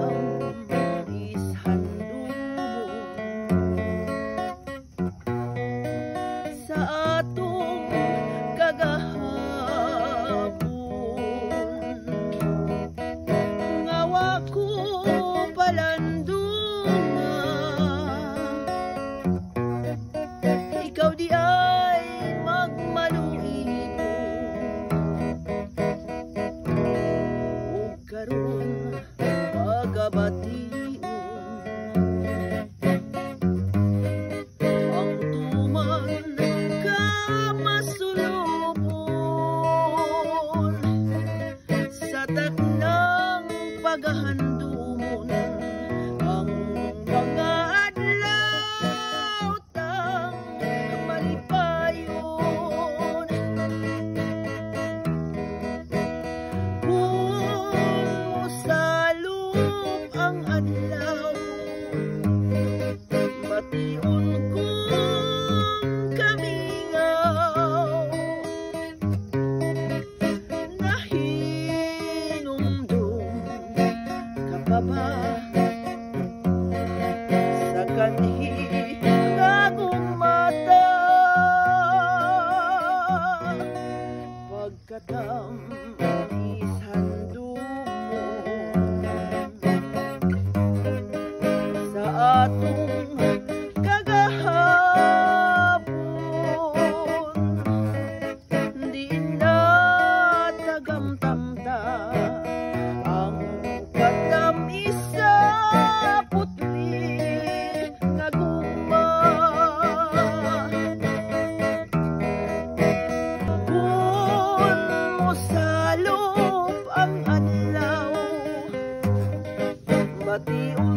Pagkatamis handumon sa atong kagahapon nga wa ko palandungan, ikaw diay magmaluibon. Ug karon pagabation ang tuman ka masulubon sa taknang pagahandumon ang mga adlaw tang malipayon. Kung mosalop ang adlaw, bation kong kamingaw, nahinumdum ka pa ba sa kanhi nga mata pagkatamis handumon sa atong kagahapon? Di na tagamtamta ang katamis sa putli nga gugma. Kung mosalop ang adlaw, bation.